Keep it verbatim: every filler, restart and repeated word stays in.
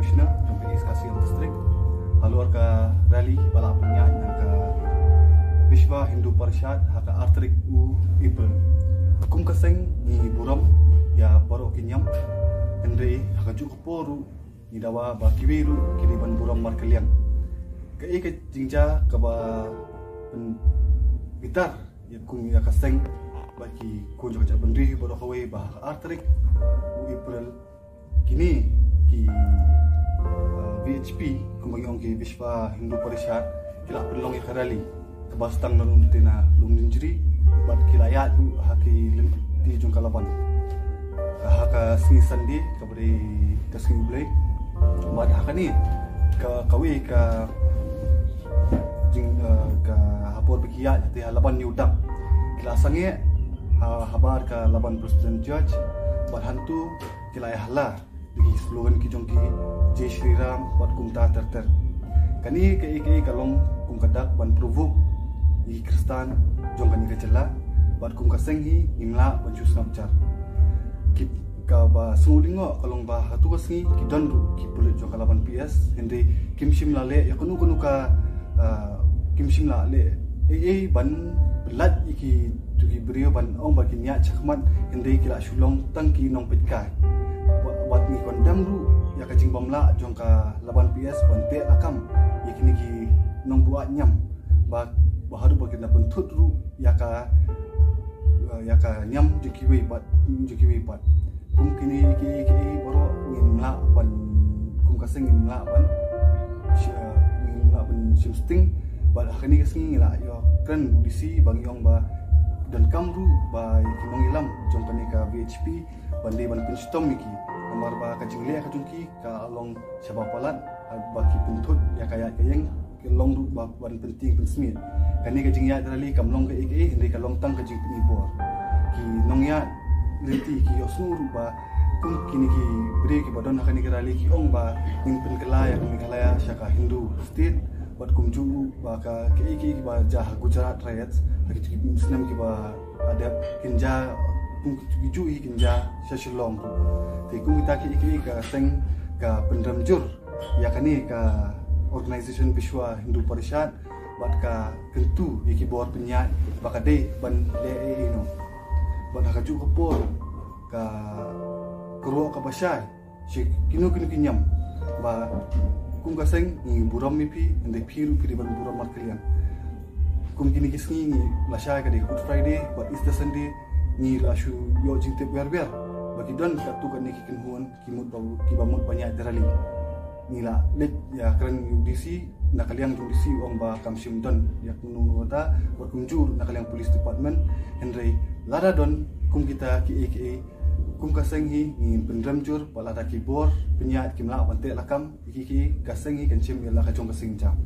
Commissioner jong ka East Khasi Hills District halor ka rally ba la pynïaid na ka Vishwa Hindu Parishad ha ka ar tarik u April. Kum ka seng ngi burom ïa baroh ki niam, hynrei ha kajuh ka por ruh ngi dawa ba kiwei ruh ki dei ban burom markylliang. Kaei ka jingjia kaba pynbitar ïa kum ïa ka seng bad ki khun jong ka jaitbynriew baroh kawei ba ha ka ar tarik u April kine ki, uh, V H P, kumba ngi ong ki Vishwa Hindu Parishad, ki la pynlong ïa ka rally kaba sdang na Lumdingjri bad ki la ïaid ruh ha ki lynti jong ka Laban ha ka sngi Sunday, kaba dei ka sngi U Blei. Bad ha kane ka, kawei ka jing, uh, ka ha por ba ki ïaid te ha Laban New Dak, ki la sangeh ha, habar ka Laban Presbyterian Church bad hangto ki la ïahala da ki slogan ki jong ki, Jai Shri Ram bad kumta ter ter. Kane kaei kaei ka long kum ka dak ban provoke ïa ki Khristan jong kane ka jylla bad kum ka seng hi ngim lah ban shu sngap jar. Ki, kaba sngewlyngngoh ka long ba ha tu ka sngi ki don ruh ki pulit jong ka Laban P S, hynrei kim shym la leh ïa kano kano ka, ah, kim shym la leh ei ei ban pyllait ïa ki, tu ki briew ban ong ba kin ïaid shakhmat, hynrei ki la shu long tang ki nongpeitkai. Ba, bad ngi condemn ruh ïa ka jingbym lah jong ka Laban P S ban teh lakam ïa kine ki nongbuaid niam. Ba, ba haduh ba kin da pynthut ruh ïa ka, ïa ka niam jong kiwei pat, jong kiwei pat. Kum kine kiei kiei baroh ngim lah ban, kum ka seng ngim lah ban, shi-, eh, ngim lah ban shim sting. Bad ha kane ka sngi ngi la ïoh kren D C ba ngi ong ba donkam ruh ba ïa ki nongïalam jong kane ka V H P ban dei ban pynshitom ïa ki. Namar ba ka jingleh ka jong ki ka long shaba palat, ha ba ki pynthut ïa ka ïaid ka ïeng, ka long ruh ba ban pyntieng pynsmiej. Kane ka jingïaid rally kam long kaei kaei, hynrei ka long tang ka jingpynbor. Ki nongïaid lynti ki ïohsngew ruh ba kum kine ki briew kiba don ha kane ka rally ki ong ba ngin pynkylla ïa ka Meghalaya sha ka Hindu state, bad kumjuh ruh ba ka kaei kaei kiba jia ha Gujarat riots ha kito ki snem kiba la dep kin jia, kum kito kijuh hi kin jia sha Shillong ruh. Te kum kita kiei kiei ka seng ka pynrem jur ïa kane ka organisation Vishwa Hindu Parishad bad ka kyntu ïa ki bor pynïaid ba ka dei ban leh ei ei noh. Bad ha kajuh ka por ka kyrwoh kaba shai sha kino kino ki niam ba kum ka seng ngi burom ïa phi, hynrei phi ruh phi dei ban burom markylliang. Kum kine ki sngi ngi la shai ka dei Good Friday bad Easter Sunday, ngi la shu ïoh jingtip wer wer ba ki don katto katne ki kynhun ki mut ba, kiba mut ban ïaid rally. Ngi la leit ïakren ïa u D C, na ka liang jong u D C u ong ba kam shym don ïa kano kano kata, bad kumjuh na ka liang police department. Hynrei lada don kum kita kiei kiei, kum ka seng hi ngin pynrem jur, bad lada ki bor pynïaid kim lah ban teh lakam ïa kiei kiei, ka seng hi kan shim ïa la ka jong ka seng jam.